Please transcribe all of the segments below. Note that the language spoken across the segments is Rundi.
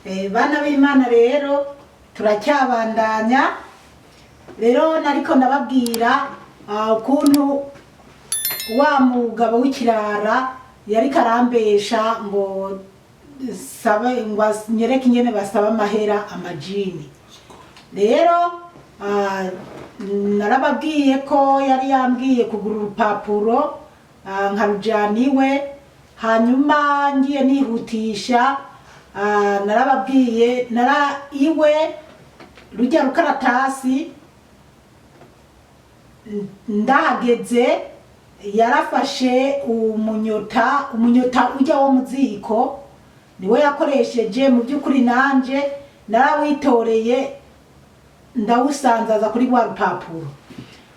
Bana b'Imana, rero turacyabandanya. Rero nariko ndababwira ukuntu wa mugabo w'ikirara yariko arambesha ngo sabe, ngo nyereke ingene basaba amahera amajini. Rero narababwiye ko yari yambwiye kugura urupapuro, nkarujana iwe. Hanyuma ngiye nihutisha, narababwiye nara iwe rujya rukaratasi. Ndahageze yarafashe umunyota, umunyota ujya wo mu ziko niwe yakoresheje. Mu by'ukuri nanje narawitoreye, ndawusanzaza kuri rwa rupapuro.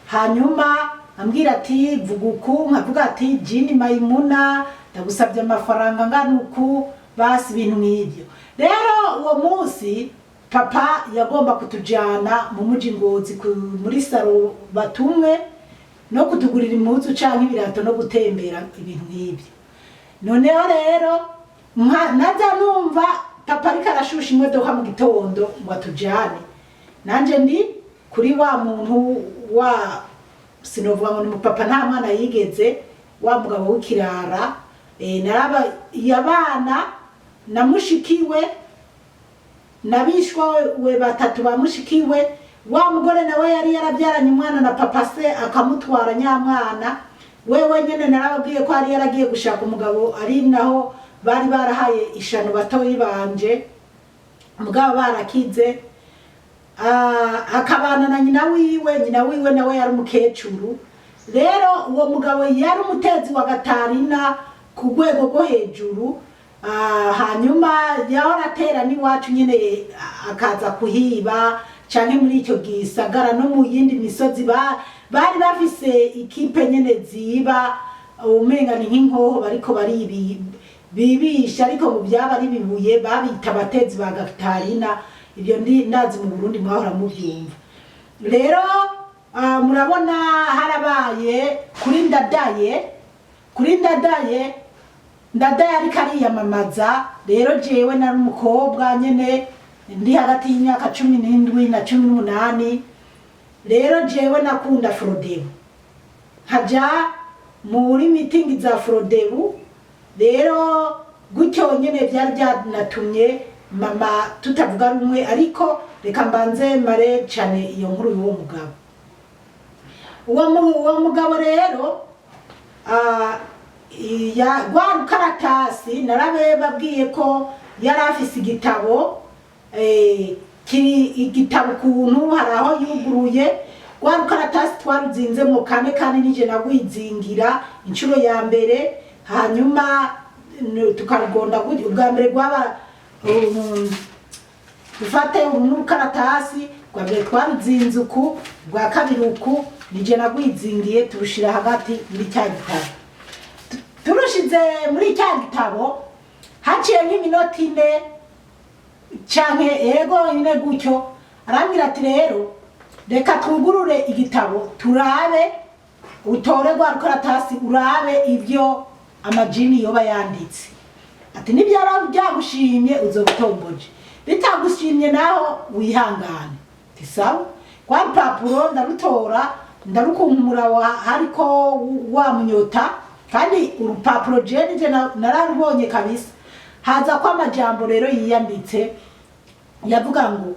Hanyuma ambwira ati: "Vuga uku." Nkavuga ati: "Jini Mayimuna, ndagusabye amafaranga angana uku." Basi ibintu nk'ibyo. Rero uwo munsi papa yagomba kutujana mu muji Ngozi muri salon batumwe no kutugurira impuzu canke ibirato no gutembera, ibintu nk'ibyo. Noneho rero naza numva papa ariko arashusha imodoka mu gitondo ngo atujane. Nanje ndi kuri wa muntu wa, sinovuga ngo ni umupapa, nta mwana yigeze, wa mugabo w'ikirara. Naraba yabana na mushikiwe nabishwa we batatu ba mushikiwe. Wa mugore nawe yari yarabyaranye umwana na papa, se akamutwara nyamwana. We wenyene narababwiye ko yari yaragiye gushaka umugabo, ari naho bari barahaye ishano batoyi banje, mugabo barakize. Akabana na nyina wiwe. Nyina wiwe nawe yari umukecuru. Rero uwo mugabo yari umutezi wa gatarina ku rwego rwo hejuru. Hanyuma yahora atera n'iwacu nyine, akaza kuhiba canke muri icyo gisagara no mu yindi misozi. Bari bafise ikipe nyene ziba, umenga ni nk'inkoho bariko baribi bibisha, ariko mu byaba ari bibuye. Babita abatezi ba gatarina. Ibyo ndi ndazi mu Burundi mwahora mubyumva. Rero murabona harabaye kuri Ndadaye, kuri Ndadaye. Ndadaye ariko ariyamamaza. Rero jewe nari umukobwa nyene ndi hagati y'imyaka 17 na 18. Rero jewe nakunda Frodebu, nkaja muri mitingi za Frodebu. Rero gutyo nyene byari byanatumye mama tutavuga rumwe. Ariko reka mbanze mare cane iyo nkuru y'uwo mugabo. Uwo mugabo rero, rwa rukaratasi narababwiye ko yari afise igitabo, kiri igitabo ukuntu hari aho yuguruye rwa rukaratasi. Twaruzinzemo kane kane, nije nagwizingira inshuro ya mbere. Hanyuma tukarugonda gutyo. Ubwa mbere rwaba dufate uru n'urukaratasi rwa mbere twaruzinze uku, rwa kabiri uku, nije nagwizingiye, turushira hagati muri cya gitabo. Turushize muri cya gitabo, haciye nk'iminota 4 canke ego 4 gutyo, arambwira ati: "Rero reka twugurure igitabo turabe, utore rwa rukaratasi urabe ibyo amajini yoba yanditse." Ati: "Nibyaba byagushimye uzobutomboje, bitagushimye naho wihangane." Ati: "Sawa." Rwa rupapuro ndarutora, ndarukunkumura hariko wa munyota. Kandi urupapuro jewe nije nararubonye kabisa. Haza ko amajambo rero yiyanditse, yavuga ngo: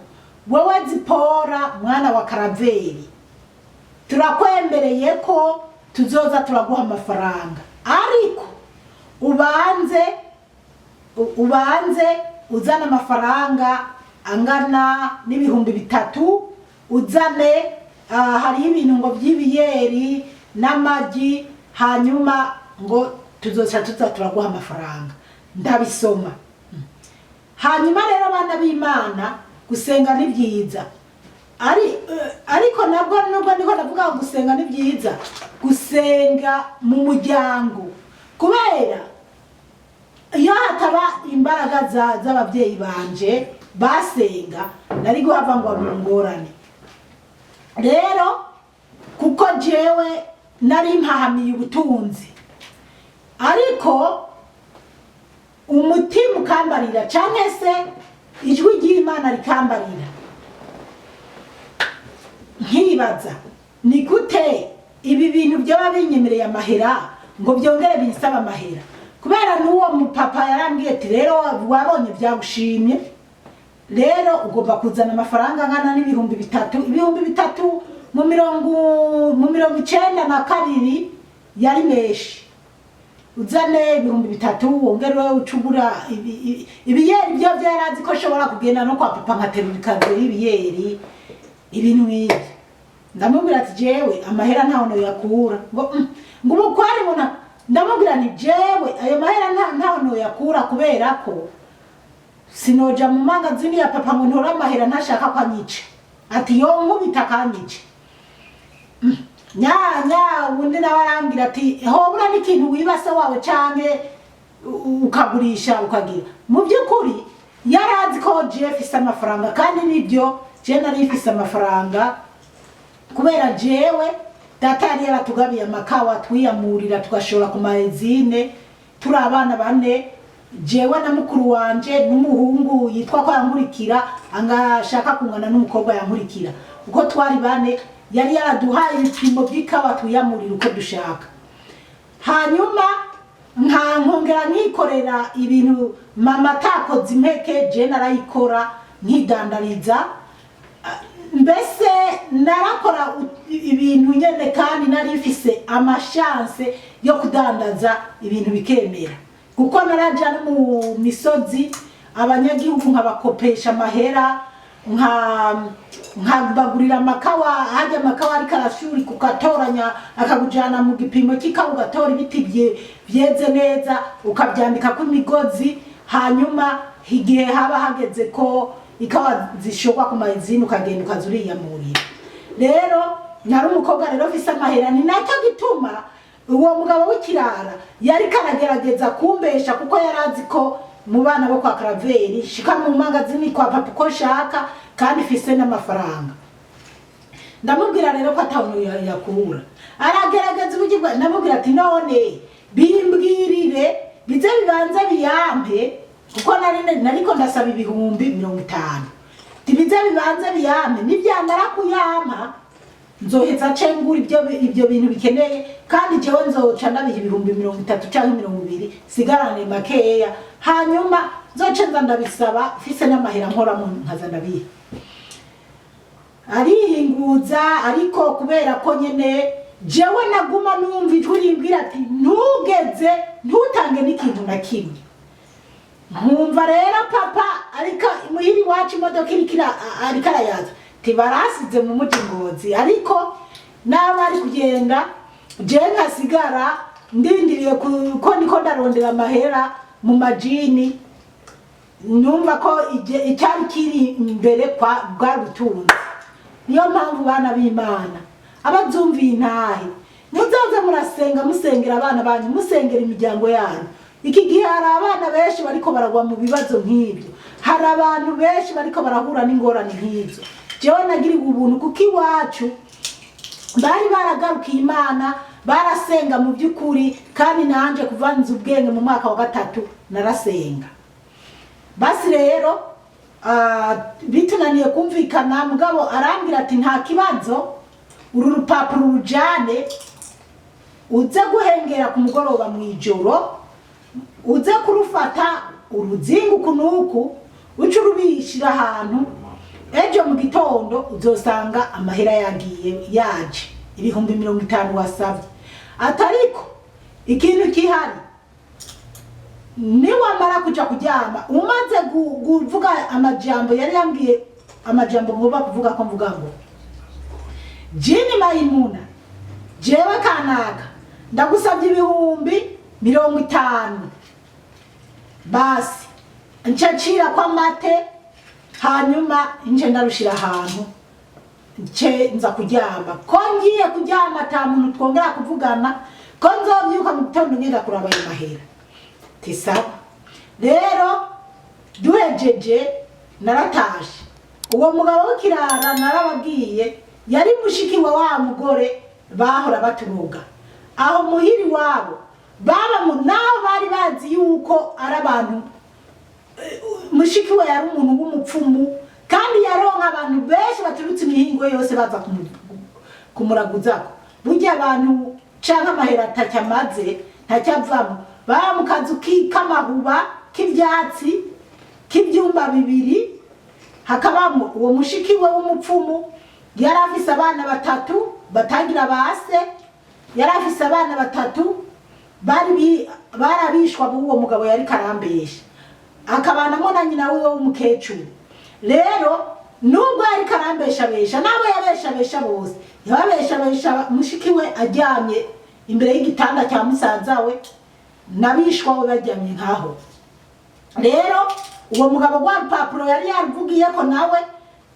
"Wowe Zipora mwana wa Karaveri, turakwemereye ko tuzoza turaguha amafaranga, ariko ubanze uzane amafaranga angana n'3,000, uzane hariho ibintu ngo by'ibiyeri n'amagi, hanyuma ngo tuzoca tuza turaguha amafaranga." Ndabisoma. Hanyuma rero, abana b'Imana, gusenga ni byiza, ari ariko nabwo nubwo niko ndavuga ngo gusenga ni byiza, gusenga mu muryango, kubera iyo hataba imbaraga z'ababyeyi banje basenga, nari guhava ngo mu ngorane. Rero kuko jewe nari mpahamiye ubutunzi, ariko umutima ukambarira canke se Ijwi ry'Imana rikambarira, nkibaza ni gute ibi bintu byoba binyemereye amahera ngo byongere binsaba amahera, kubera n'uwo mupapa yarambwiye ati: "Rero wabonye byagushimye, rero ugomba kuzana amafaranga angana n'3,000." 3,000 mu 92 yari menshi. Uzane 3,000, wongere ucugura ibiyeri. Byo byarazi ko nshobora kugenda no kwa papa nkaterura ikaziye y'ibiyeri, ibintu nk'ibyo. Ndamubwira ati: "Jewe amahera ntaho noyakura." Ngo ngo ubu kwari mbona. Ndamubwira nti: "Jewe ayo mahera ntaho noyakura, kubera ko sinoja mu mangazini ya papa ngo ntore amahera, ntashaka ko anyica." Ati: "Yo nkubita akanyica." Nya undi nawe arambwira ati: "Hobura n'ikintu wiba se wawe canke ukagurisha ukagira." Mu by'ukuri yari azi ko jewe mfise amafaranga, kandi nibyo, je nari mfise amafaranga, kubera jewe data yari yaratugabiye amakawa twiyamurira, tugashora ku ma usines. Turi abana bane, jewe na mukuru wanje n'umuhungu yitwa ko yankurikira, angashaka kungana n'umukobwa yankurikira. Uko twari bane, yari yaraduhaye ibipimo by'ikawa twiyamurira uko dushaka. Hanyuma nka nkongera nkikorera ibintu mama atakoze impeke, je narayikora nkidandariza. Mbese narakora ibintu nyene, kandi nari mfise ama chances yo kudandaza ibintu bikemera, kuko naraja no mu misozi, abanyagihugu nkabakopesha amahera, nkabagurira amakawa. Hajya amakawa ariko arashuri, ugatoranya, akakujana mu gipimo cy'ikawa, ugatora ibiti byeze neza, ukabyambikako imigozi. Hanyuma igihe haba hageze ko ikawa zishorwa ku ma usines, ukagenda ukaza uriyamurira. Rero nari umukobwa rero mfise amahera. Ni nacyo gituma uwo mugabo w'ikirara yariko aragerageza kumbesha, kuko yari azi ko mu bana bo kwa Karaveri shika mu mangazini kwa papa uko nshaka, kandi mfise n'amafaranga. Ndamubwira rero ko atawuno yakura. Aragerageza uburyo ndamubwira ati: "None bimbwirire bize bibanze biyampe," kuko nari nariko ndasaba 50,000. Tibize bibanze biyampe, nibyamara kuyampa nzoheza cengura ibyo bintu bikeneye, kandi jewe nzoca ndabiha 30,000 canke 20, sigarane makeya. Hanyuma nzoce nza ndabisaba mfise n'amahera nkoramo, nkaza ndabiha. Arihinguza, ariko kubera ko nyene jewe naguma numva ijwi rimbwira ati: "Ntugeze, ntutange n'ikintu na kimwe." Nkumva rero papa ariko muhira iwacu, imodoka iriko ariko arayaza, tibarasize mu muji Ngozi, ariko naba ari kugenda, jewe nkasigara ndindiriye ko niko ndarondera amahera mu majini. Numva ko icyari kiri imbere kwa bwari butunzi. Niyo mpamvu, bana b'Imana, abazumviye intahe, muzaze murasenga, musengera abana banyu, musengera imiryango yanyu. Iki gihe hari abana benshi bariko baragwa mu bibazo nk'ibyo, hari abantu benshi bariko barahura n'ingorane nk'izo. Jewe nagiriwe ubuntu kuko iwacu bari baragarukiye Imana, barasenga mu by'ukuri, kandi nanje kuva nzi ubwenge mu mwaka wa gatatu narasenga. Basi rero bitunaniye kumvikana, mugabo arambwira ati: "Nta kibazo, uru rupapuro urujane, uze guhengera ku mugoroba mu ijoro, uze kurufata uruzinga uku n'uku, uce urubishira ahantu, ejo mu gitondo uzosanga amahera yagiye, yaje, 50,000 wasabye." Atariko ikintu kihari, niwamara kuja kuryama umaze kuvuga amajambo yari yambwiye, amajambo ngomba kuvuga ko mvuga ngo: "Jini Mayimuna, jewe kanaka ndagusabye 50,000," basi nce ncira ko amate, hanyuma nce ndarushira ahantu, nce nza kuryama, ko ngiye kuryama ata muntu twongera kuvugana, ko nzobyuka mu gitondo ngenda kuraba ayo mahera. Tisawa. Rero duhejeje naratashe. Uwo mugabo w'ikirara, narababwiye, yari mushiki wa wa mugore bahora baturoga aho muhiri wabo baba mu, naho bari bazi yuko ari abantu. Mushiki we yari umuntu w'umupfumu, kandi yaronka abantu benshi baturutse imihingo yose baza kumuraguzako. Burya abantu canke amahera atacyo amaze, ntacyavamo. Baba mu kazu k'amahuba, k'ivyatsi, k'ivyumba bibiri, hakabamo uwo mushiki we w'umupfumu. Yari afise abana batatu batangira base, yari afise abana batatu bari barabishwa b'uwo mugabo yari karambesha, akabanamo na nyina wiwe w'umukecuru. Rero nubwo yari karambeshabesha, n'abo yabeshabesha bose yababeshabesha mushiki we aryamye imbere y'igitanda cya musaza we, n'abishwa we baryamye nkaho. Rero uwo mugabo rwa rupapuro yari yaruvugiye ko nawe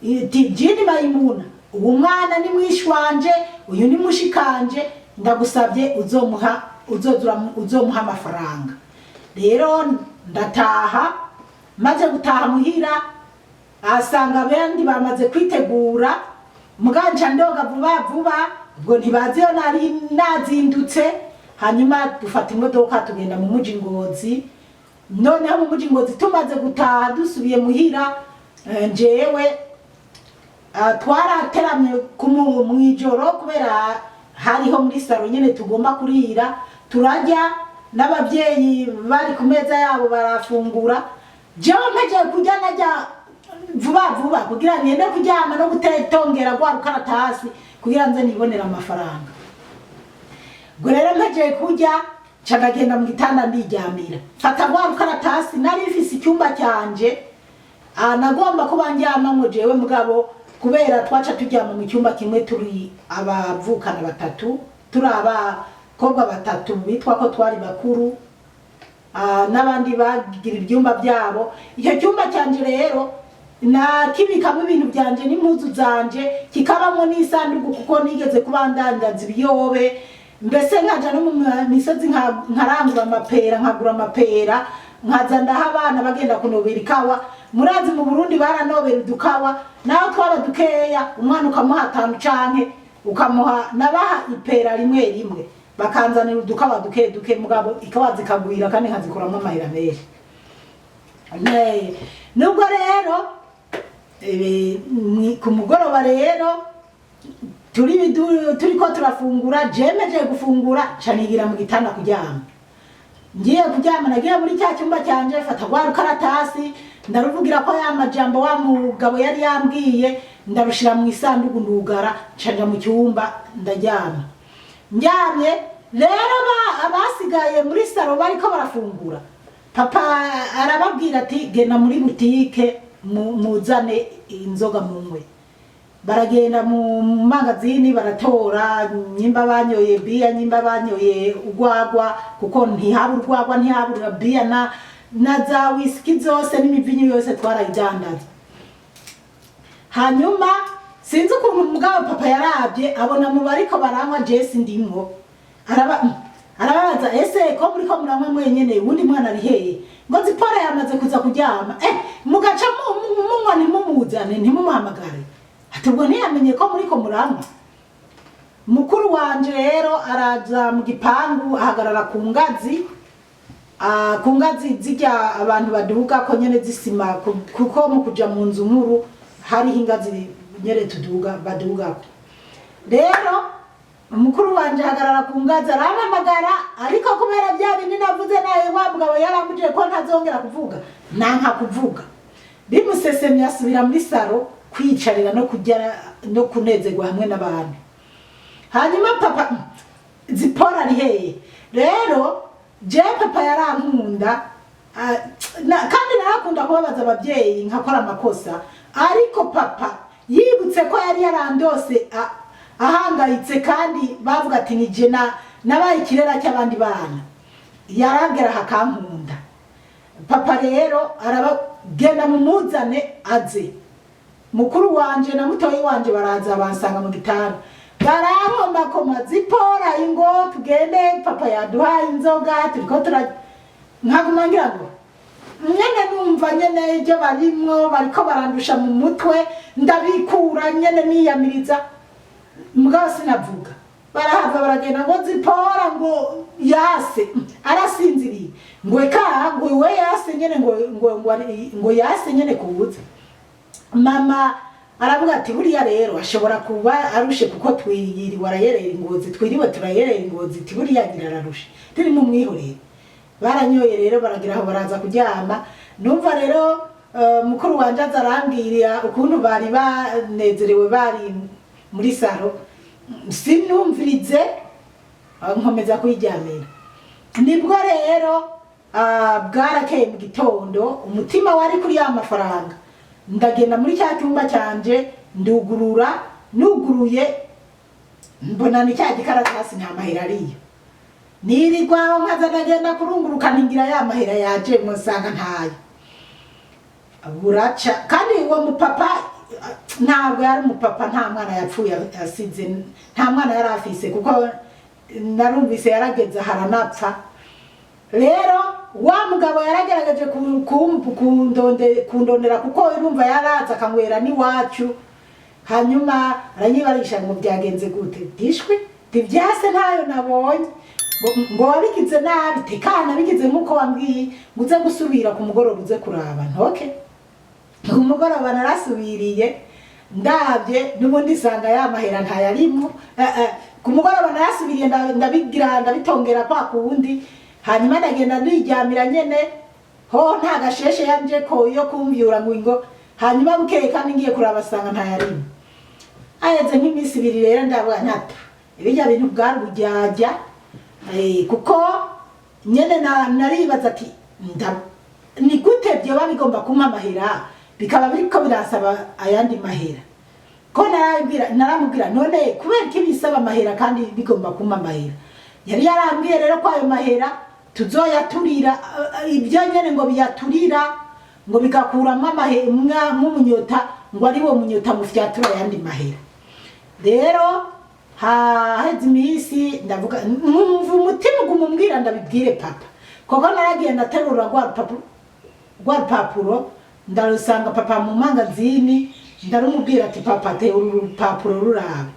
iti: "Jini Mayimuna, uwo mwana ni mwishwanje, uyu ni mushikanje, ndagusabye uzomuha, uzomuha amafaranga." Rero ndataha. Maze gutaha muhira, asanga abandi bamaze kwitegura, muganja ndoga vuba vuba, ubwo ntibazi iyo nari nazindutse. Hanyuma dufata imodoka tugenda mu muji Ngozi. Noneho mu muji Ngozi, tumaze gutaha dusubiye muhira, njewe twarateramye mw'ijoro, kubera hariho muri saro nyene tugomba kurira. Turarya, n'abavyeyi bari ku meza yabo barafungura. Jewe mpejeje kurya, najya vuba vuba kugira ngende kuryama no gutongera rwa rukaratasi kugira nze nibonere amafaranga. Ubwo rero mpejeje kurya, nca ndagenda mu gitanda ndiryamira, mfata rwa rukaratasi. Nari mfise icyumba cyanje, nagomba kuba ndyamamwo jewe, mugabo kubera twaca turyama mu cyumba kimwe turi abavukana batatu, turi abakobwa batatu bitwa ko twari bakuru, n'abandi bagira ibyumba byabo. Icyo cyumba cyanje rero nakibikamo ibintu byanje n'impuzu zanje, kikabamo n'isanduku, kuko nigeze kuba ndandaza ibiyobe. Mbese nkaja no mu misozi nkarangura amapera, nkagura amapera, nkaza ndaha abana bagenda kunobera ikawa. Murazi mu Burundi baranobera udukawa, naho twaba dukeya, umwana ukamuha atanu canke ukamuha, nabaha ipera rimwe rimwe, bakanzanira udukawa duke duke, mugabo ikawa zikagwira kandi nkazikuramo amahera menshi. Nubwo rero ku mugoroba rero turiko turafungura, jemeje gufungura, nca nigira mu gitanda kuryama. Ngiye kuryama, nagiye muri cya cyumba cyanje, fata rwa rukaratasi, ndaruvugira ko ya majambo wa mugabo yari yambwiye, ndarushira mu isanduku, ndugara, nca nja mu cyumba ndaryama. Ndyamye rero, abasigaye muri saro bariko barafungura, papa arababwira ati: "Genda muri butike muzane inzoga munywe." Baragenda mu mangazini baratora, nyimba banyoye biya, nyimba banyoye urwagwa, kuko ntihabura urwagwa, ntihabura biya na za wisiki zose n'imivinyu yose twarayidandaza. Hanyuma sinzi ukuntu umugabo papa yarabye, abona mu bariko baranywa jesi ndimwo, arababaza: "Ese ko muriko muranywa mwenyene, uwundi mwana ari hehe?" Ngo: "Zipora yamaze kuza kuryama." Mugaca munywa ntimumuzane, ntimumuhamagare? Ati: "Ubwo ntiyamenye ko muriko muranywa." Mukuru wanje rero araza mu gipangu, ahagarara ku ngazi, ku ngazi zijya abantu baduga ko nyene zisima, kuko mu kuja mu nzu nkuru hariho ingazi nyene tuduga, badugako. Rero umukuru wanje ahagarara ku ngazi, arampamagara, ariko kubera bya bindi navuze nawe wa mugabo yarambujije ko ntazongera kuvuga, nanka kuvuga. Bimusesemye, asubira muri saro kwicarira no kurya no kunezerwa hamwe n'abantu. Hanyuma papa: "Zipora ari hehe?" Rero je papa yarankunda, kandi narakunda kubabaza ababyeyi nkakora amakosa, ariko papa yibutse ko yari yarandose ahangayitse, kandi bavuga ati nije nabaye ikirera cy'abandi bana, yaragera hakankunda. Papa rero arabagenda: "Mumuzane aze." Mukuru wanje na mutoyi wanje baraza, bansanga mu gitanda, barankomakoma: "Zipora, ingo tugende, papa yaduhaye inzoga, turiko tura." Nkaguma ngira ngo nyene numva nyene ibyo barimwo, bariko barandusha mu mutwe, ndabikura nyene niyamiriza, mugabo sinavuga. Barahava baragenda ngo: "Zipora," ngo yase arasinziriye. Ngo eka, ngo we yase nyene, ngo yase nyene kuza. Mama aravuga ati: "Buriya rero ashobora kuba arushe, kuko twiriwe arayerera ingozi, twiriwe turayerera ingozi." Ati: "Buriya ngira ararushe, turi mu mwihorere." Baranyoye rero, baragira aho baraza kuryama. Numva rero mukuru wanje aza arambwira ukuntu bari banezerewe bari muri salon. Sinumvirize, nkomeza kuyiryamira. Nibwo rero bwarakeye mu gitondo, umutima wari kuri ya mafaranga. Ndagenda muri cya cyumba cyanje, ndugurura. Nuguruye mbona ni cya gikaratasi, nta mahera ariyo. Nirirwa aho, nkaza ndagenda kurunguruka, ningira ya mahera yaje, nsanga ntayo. Buraca kandi uwo mupapa ntabwo yari umupapa, nta mwana yapfuye asize, nta mwana yari afise, kuko narumvise yarageze haranapfa. Rero wa mugabo yaragerageje kundondera, kuko urumva yaraza akanywera n'iwacu. Hanyuma aranyibarisha ngo: "Byagenze gute?" Dishwi ntibyase, ntayo nabonye. Ngo: "Wabigize nabi." Tekana, bigize nk'uko wambwiye, ngo uze gusubira ku mugoroba, uze kuraba. Ntoke ku mugoroba narasubiriye, ndabye n'ubundi nsanga ya mahera ntayarimwo. Ku mugoroba narasubiriye, ndabigira, ndabitongera kwa kuwundi. Hanyuma ndagenda ndiryamira nyene, ho nta gasheshe yanje ko yo kumvyura ngo. Hanyuma bukeye kandi ngiye kuraba, asanga ntayarimwo. Aheze nk'iminsi 2 rero, ndavuga ntato ibijya bintu bwari buryarya. Kuko nyene naribaza ati: "Ni gute byoba bigomba kumpa amahera, bikaba biriko biransaba ayandi mahera?" Ko narabwira, naramubwira: "None kubera ko bisaba amahera kandi bigomba kumpa amahera?" Yari yarambwiye rero ko ayo mahera tuzoyaturira, ibyo nyene ngo biyaturira, ngo bigakuramo nk'umunyota, ngo ari wo munyota mufyatura ayandi mahera. Rero haheze iminsi, ndavuga, nkumva umutima uguma umbwira ndabibwire papa. Koko naragiye, ndaterura rwa rupapuro, ndarusanga papa mu mangazini, ndarumubwira ati: "Papa, tera uru rupapuro rurabe."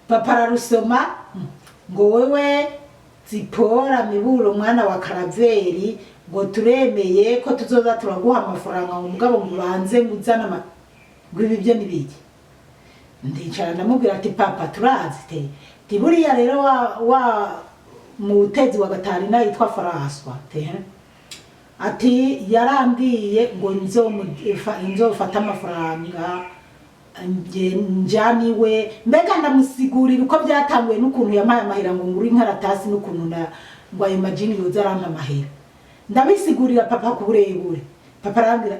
Papa ararusoma ngo: "Wewe Zipora Miburo, mwana wa Karaveri, ngo turemeye ko tuzoza turaguha amafaranga, ngo mugabo ngo ubanze ngo uzane ama ngo ibi byo nibiki." Ndicara, ndamubwira ati: "Papa, turazi te ti buriya rero wa mutezi wa Gatarina yitwa François te." Ati: "Yarambwiye ngo nzofata amafaranga njaniwe." Mbega ndamusigurira uko byatanguye n'ukuntu yampaye amahera ngo ngure inkaratasi, n'ukuntu na ngo ayo majini yoza arampa amahera. Ndabisigurira papa ku burebure. Papa arambwira: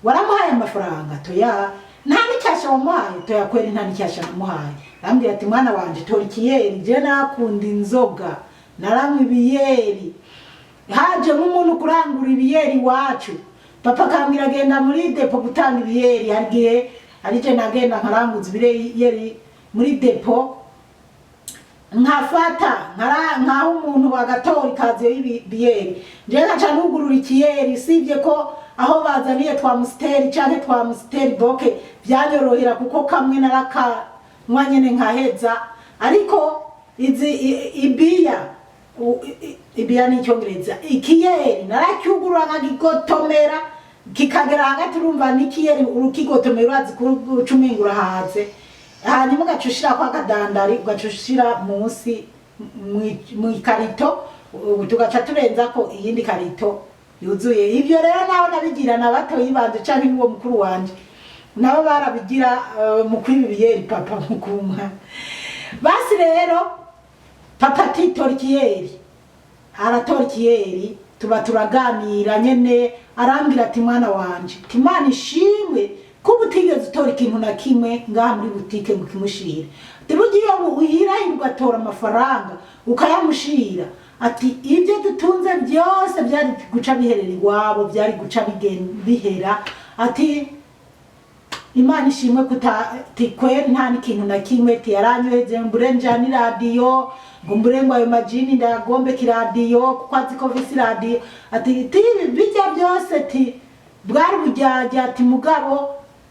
"Waramuhaye amafaranga?" "Toya." "Nta n'icyasha wamuhaye?" "Toya kweri, nta n'icyasha namuhaye." Arambwira ati: "Mwana wanje, tora ikiyeri." Je nakunda inzoga, naranywa ibiyeri. Haje nk'umuntu kurangura ibiyeri iwacu, papa akambwira: "Genda muri dépôt gutanga ibiyeri." Hari igihe arije nagenda nkaranguza ibiyeri muri dépôt, nkafata nkaho umuntu agatora ikaziyo y'ibiyeri, nje nkaca nugurura ikiyeri. Usibye ko aho bazaniye twa Amstel canke twa Amstel Bock byanyorohera, kuko kamwe narakanywa nyene nkaheza. Ariko izi ibiya, ibiya ni icyongereza, ikiyeri naracyugurura nkagigotomera kikagera hagati. Urumva n'ikiyeri urukigotomera, urazi kuca umenga urahaze. Hanyuma ugaca ushirako akadandari, ugaca ushira munsi mw'ikarito, tugaca turenzako iyindi karito yuzuye. Ibyo rero naho nabigira na batoyi banje canke n'uwo mukuru wanje, nabo barabigira mu kwiba ibiyeri papa mu kunywa. Basi rero papa atitora ikiyeri, aratora ikiyeri, tuba turaganira nyene. Arambwira ati: "Mwana wanje, ati Imana ishimwe kuba utigeze utora ikintu na kimwe ngaha muri butike ngo ukimushire." Ati: "Burya iyo uhirahira ugatora amafaranga ukayamushira," ati, "ibyo dutunze byose byari guca biherera iwabo, byari guca bihera." Ati: "Imana ishimwe kweri nta n'ikintu na kimwe." Tiyaranyoheze mbure njana iradiyo, ngo mbure ngo ayo majini ndayagombeka iradiyo, kuko azi ko mfise iradiyo. Ati ti bijya byose, ti bwari buryarya. Ati mugabo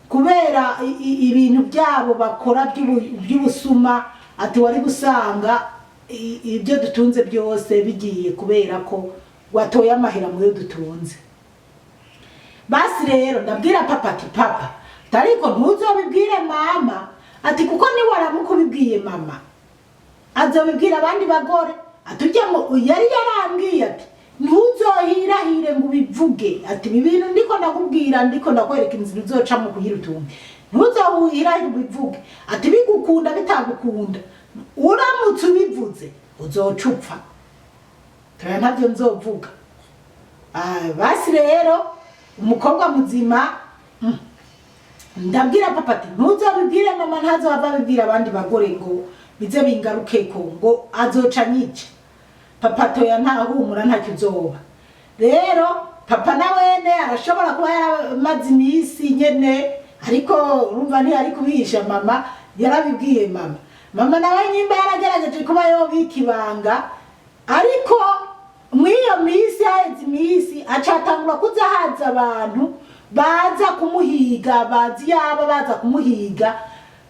kubera ibintu byabo bakora by'ubusuma, ati wari gusanga ibyo dutunze byose bigiye kubera ko. Watoye amahera muyo dutunze. Basi rero ndabwira papa ati: "Papa, ariko ntuzobibwire mama," ati, "kuko niwaramuka ubibwiye mama, azobibwira abandi bagore." Ati ujya mu yari yarambwiye ati: "Ntuzohirahire ngo ubivuge," ati, "ibi bintu ndiko ndakubwira, ndiko ndakwereka inzira uzocamo kugira utunge, ntuzohirahire ubivuge," ati, "bigukunda bitagukunda, uramutse ubivuze uzoca upfa." Toya, ntabyo nzovuga. Ah, basi rero umukobwa muzima, ndabwira papa ati: "Ntuzabibwire mama, ntazohava abibwira abandi bagore ngo bize bingarukeko, ngo azoca anyica." Papa: "Toya, ntahumura, ntacyo uzoba." Rero papa na wene arashobora kuba yaramaze iminsi nyene, ariko urumva ntiyari kubihisha mama, yarabibwiye mama. Mama nawe nyimba yaragerageje kuba yobika ibanga, ariko mw'iyo minsi haheze iminsi acatangura kuza haza abantu baza kumuhiga, bazi yaba baza kumuhiga,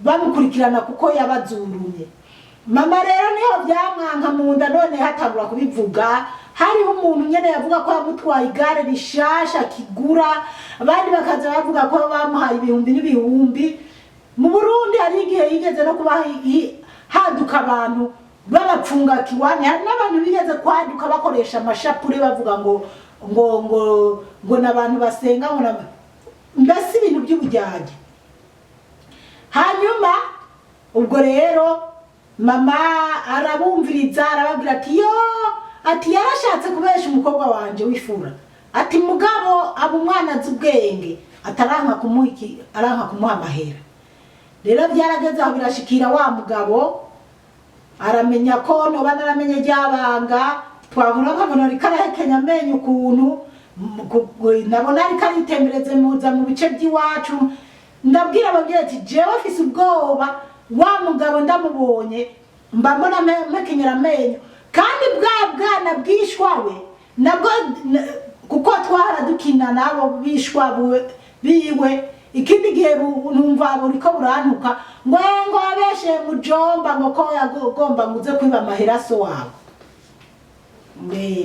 bamukurikirana kuko yabazurumye. Mama rero niho byamwanka mu nda, none hatangura kubivuga. Hariho umuntu nyene yavuga ko yamutwaye igare rishasha kigura, abandi bakaza bavuga ko bamuhaye ibihumbi n'ibihumbi. Mu Burundi hari igihe yigeze no kuba haduka abantu babapfunga kiwani, hari n'abantu bigeze kwaduka bakoresha amashapure, bavuga ngo n'abantu basenga, ngo mbese ibintu by'ubujyajya. Hanyuma ubwo rero mama arabumviriza, arababwira ati: "Yo," ati, "yarashatse kubesha umukobwa wanje w'ifura," ati, "mugabo aba umwana azi ubwenge," ataranka kumuha iki, aranka kumuha amahera. Rero byarageze aho birashikira wa mugabo, aramenya ko noba naramenye ryabanga. Twahura nkabona ariko arahekenya amenyo ukuntu, nabona ariko aritembereze muza mu bice by'iwacu. Ndabwira ababyeyi ati: "Jewe afise ubwoba, wa mugabo ndamubonye mba mbona mpekenyera amenyo." Kandi bwa bwana bwishwawe nabwo kuko twahora dukina nabo bishwa biwe. Ikindi gihe numva buriko burantuka ngo abeshe mujomba, ngo ko yagomba ngo uze kwiba amahera so wawe.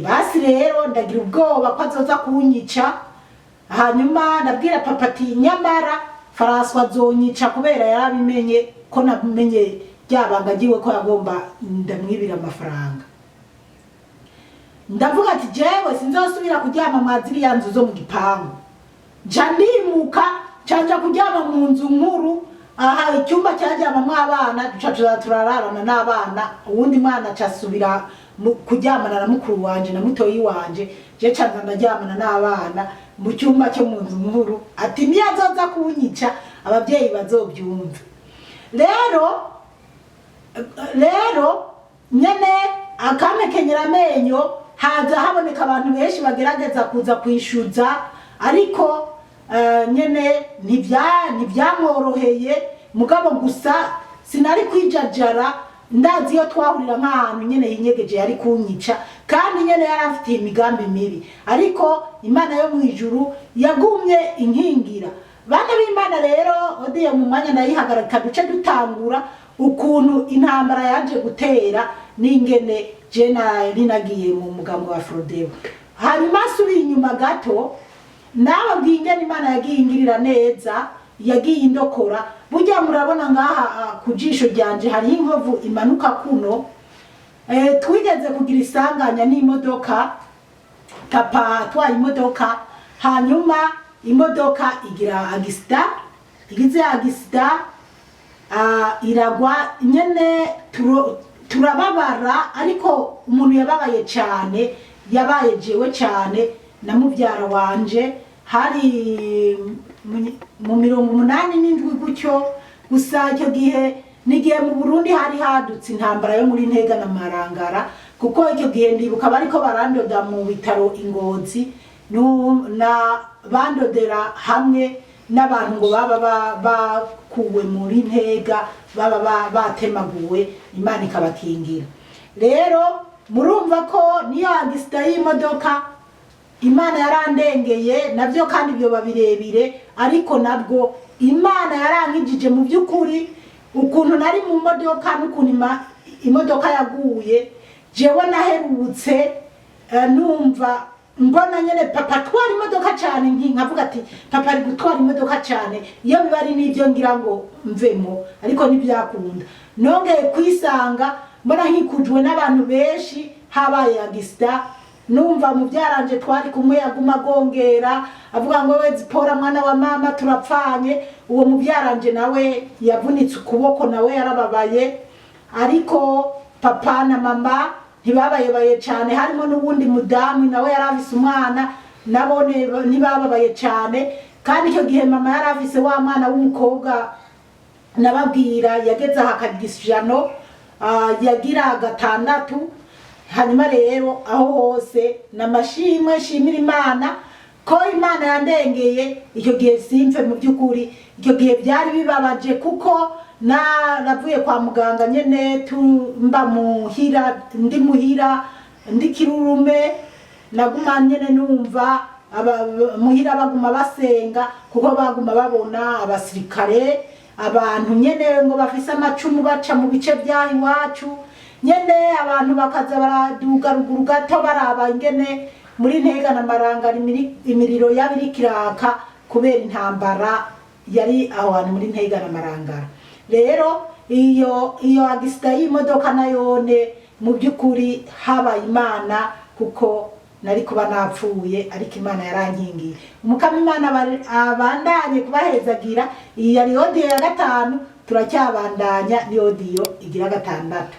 Basi rero ndagira ubwoba ko azoza kunyica. Hanyuma ndabwira papa ati: "Nyamara François azonyica kubera yarabimenye ko namenye ryabanga ryiwe, ko yagomba ndamwibira amafaranga." Ndavuga ati: "Jewe sinzosubira kuryama mwa ziriya nzu zo mu gipangu." Nca ndimuka, nca kuryama mu nzu nkuru. Aha icyumba cyaryamamwo abana, duca tuza turararana n'abana. Uwundi mwana aca asubira kuryamana na mukuru wanje na mutoyi wanje, je ca nza ndaryamana n'abana mu cyumba cyo mu nzu nkuru. Ati niyo azoza kunyica, ababyeyi bazobyumve. Rero nyene akampekenyera amenyo, haza haboneka abantu benshi bagerageza kuza kwishyuza, ariko nyene ntibyamworoheye. Mugabo gusa sinari kwijajara, ndazi iyo twahurira nk'ahantu nyene yinyegeje yari kunyica, kandi nyene yari afitiye imigambi mibi, ariko Imana yo mu ijuru yagumye inkingira. Bana b'Imana, rero odiye mu mwanya ndayihagarika, duce dutangura ukuntu intambara yaje gutera n'ingene je nari nagiye mu mugambo wa Frodebu. Hanyuma asubiye inyuma gato, nababwiye ingene Imana yagiye ingirira neza, yagiye indokora. Burya murabona ngaha, ku jisho ryanje hariho inkovu imanuka kuno. Twigeze kugira isanganya n'imodoka, papa atwaye imodoka, hanyuma imodoka igira accident. Igize accident, iragwa nyene, turababara, ariko umuntu yababaye cyane yabaye jewe cyane na mubyara wanje. Hari mu 87 gutyo. Gusa icyo gihe n'igihe mu Burundi hari hadutse intambara yo muri Ntega na Marangara, kuko icyo gihe ndibuka bariko barandoda mu bitaro i Ngozi, na bandodera hamwe n'abantu ngo baba bakuwe muri Ntega, baba batemaguwe, Imana ikabakingira. Rero murumva ko niyo accident y'imodoka Imana yarandengeye nabyo, kandi byoba birebire, ariko nabwo Imana yarankijije. Mu by'ukuri ukuntu nari mu modoka n'ukuntu imodoka yaguye, jewe naherutse. Numva mbona nyene papa atwara imodoka cyane, nkavuga ati papa ari gutwara imodoka cyane, iyo biba ari n'ibyo ngira ngo mvemo, ariko ntibyakunda. Nongeye kwisanga mbona nkikujwe n'abantu benshi, habaye accident. Numva mubyaranje twari kumwe yaguma agongera avuga ngo: "We Zipora, mwana wa mama, turapfanye." Uwo mubyaranje nawe yavunitse ukuboko, nawe yarababaye, ariko papa na mama ntibabayebaye cyane. Harimo n'uwundi mudamu nawe yari afise umwana, nabo ntibababaye cyane. Kandi icyo gihe mama yari afise wa mwana w'umukobwa nababwira yageze aha akagira, yagira 6. Hanyuma rero aho hose namashimwe nshimira Imana ko Imana yandengeye icyo gihe simfe. Mu by'ukuri icyo gihe byari bibabaje, kuko naravuye kwa muganga nyene mba muhira, ndi muhira, ndi kirurume. Naguma nyene numva muhira baguma basenga, kuko baguma babona abasirikare, abantu nyene ngo bafise amacumu baca mu bice by'aho iwacu nyene. Abantu bakaza baraduga ruguru gato baraba ingene muri Ntega na Marangara imiriro yaba iriko iraka kubera intambara yari aho hantu muri Ntega na Marangara. Rero iyo accident y'imodoka nayone, mu by'ukuri habaye Imana, kuko nari kuba napfuye, ariko Imana yarankingiye. Umukama Imana abandanye kubahezagira. Iyi yari audio ya gatanu, turacyabandanya ni audio igira gatandatu.